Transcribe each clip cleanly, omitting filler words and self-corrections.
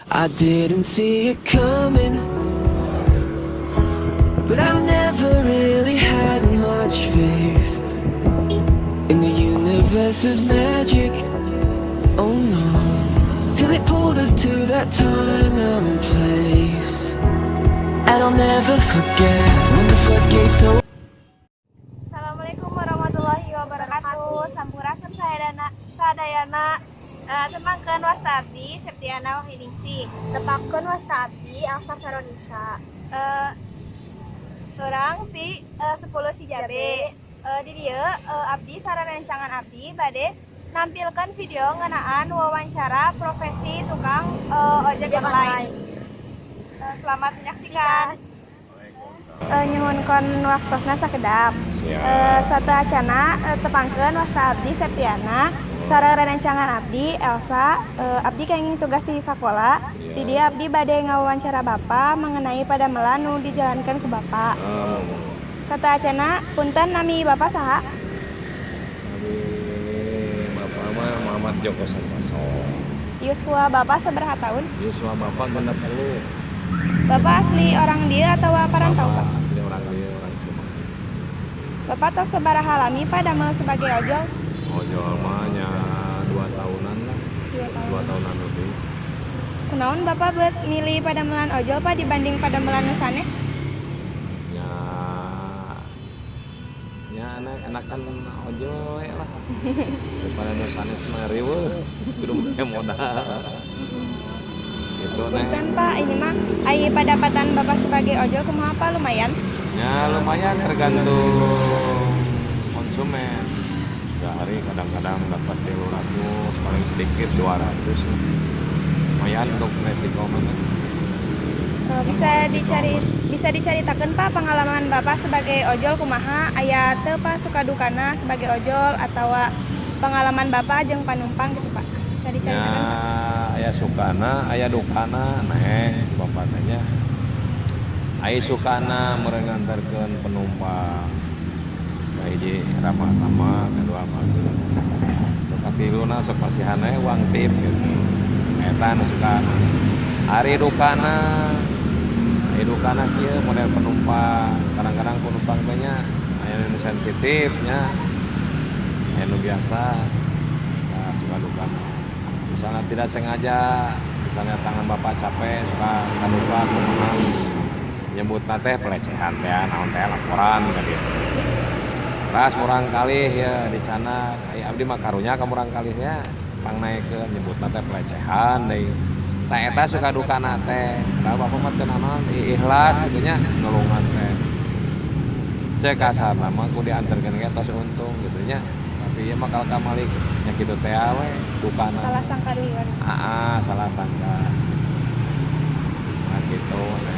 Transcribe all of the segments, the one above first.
I didn't see it coming, but I never really had much faith in the universe's magic. Oh no, till it pulled us to that time and place. And I'll never forget when the floodgates opened. Assalamualaikum warahmatullahi wabarakatuh. Sampurasun sadayana sadayana. Tepangkeun wasta abdi Septiana Wahiningsih. Tepangkeun wasta abdi Elsa Veronisa. Urang ti 10 Sijabe. Di dieu abdi sareng rencangan abdi bade nampilkan video ngeunaan wawancara profesi tukang ojek Ojek online. Online. Selamat menyaksikan. Nyuhunkeun waktosna sakedap. Siap. Sateuacana tepangkeun wasta abdi Septiana sareng rencangan abdi Elsa. Abdi kenging tugas di sakola. Di dieu abdi bade ngawawancara Bapak mengenai padamelan nu dijalankan ku Bapak. Oh, Sateuacana, punten, nami Bapak saha? Nami Bapak mah Muhammad Joko Santoso. Yuswa Bapak sabaraha tahun? Yuswa Bapak 60. Bapak asli orang dieu atau parantau, Bapak Pak? asli orang dieu, orang Cimahi. Bapak tos sabaraha lami, Pak, damel sebagai ojol? Ojol mah nya 2 tahunan lah. 2 tahun. 2 tahunan lebih. Kunaon Bapak bet milih padamelan ojol, Pak, dibanding padamelan nu sanes? Ya, ya enak enakan ojol we lah. Daripada nu sanes mah riweuh. Kudu make modal. Gitu, Neng. Punten, Pak, ini mah ai pendapatan Bapak sebagai ojol kumaha, Pak, lumayan? Ya lumayan, tergantung konsumen. Sehari kadang-kadang dapat 300, paling sedikit 200. Lumayan untuk resiko mah. Bisa dicaritakeun, Pak, pengalaman Bapak sebagai ojol kumaha, aya teu, Pak, suka dukana sebagai ojol atau pengalaman Bapak jeung panumpang gitu, Pak? Bisa Ya, dicaritakeun, Pak? Aya sukana, aya dukana, neng, Bapak tanya. Aya sukana meureun nganterkeun penumpang. Kahiji ramah tamah, kedua mah nu katiluna sok masihan we uang tip gitu. Eta nu sukana. Ari dukana, ari dukana kieu model penumpang, kadang-kadang penumpang teh nya aya nu sensitif nya, aya nu biasa. Nah, suka dukana. Misalnya tidak sengaja, misalnya tangan Bapak capek, suka kaduka kumaha nyebutna teh pelecehan teh, naon teh, laporan ka dieu. Ras murangkalih ya dicandak, ai abdi mah karunya ka murangkalih nya pangnaekeun nyebutna teh pelecehan deui. Tah, eta suka dukana teh. Tah, Bapak mah teu nanaon, ikhlas kitu nya nulungan teh. Cek kasarna mah ku dianterkeun ge tos untung gitu nya. Tapi ieu mah kalah kamalik nya kitu teh we dukana. Salah sangka duluan. Ah, salah sangka. Nah, gitu, Neng.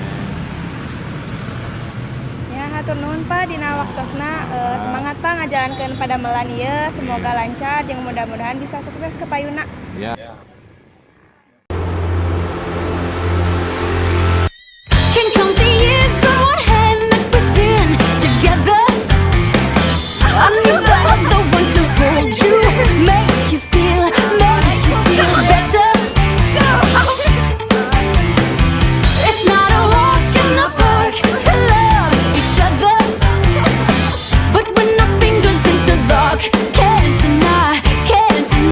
Ya, hatur nuhun, Pak, dina waktosna. Semangat, Pak, ngajalankeun padamelan ieu, semoga lancar jeung mudah-mudahan bisa sukses ke payuna. Ya.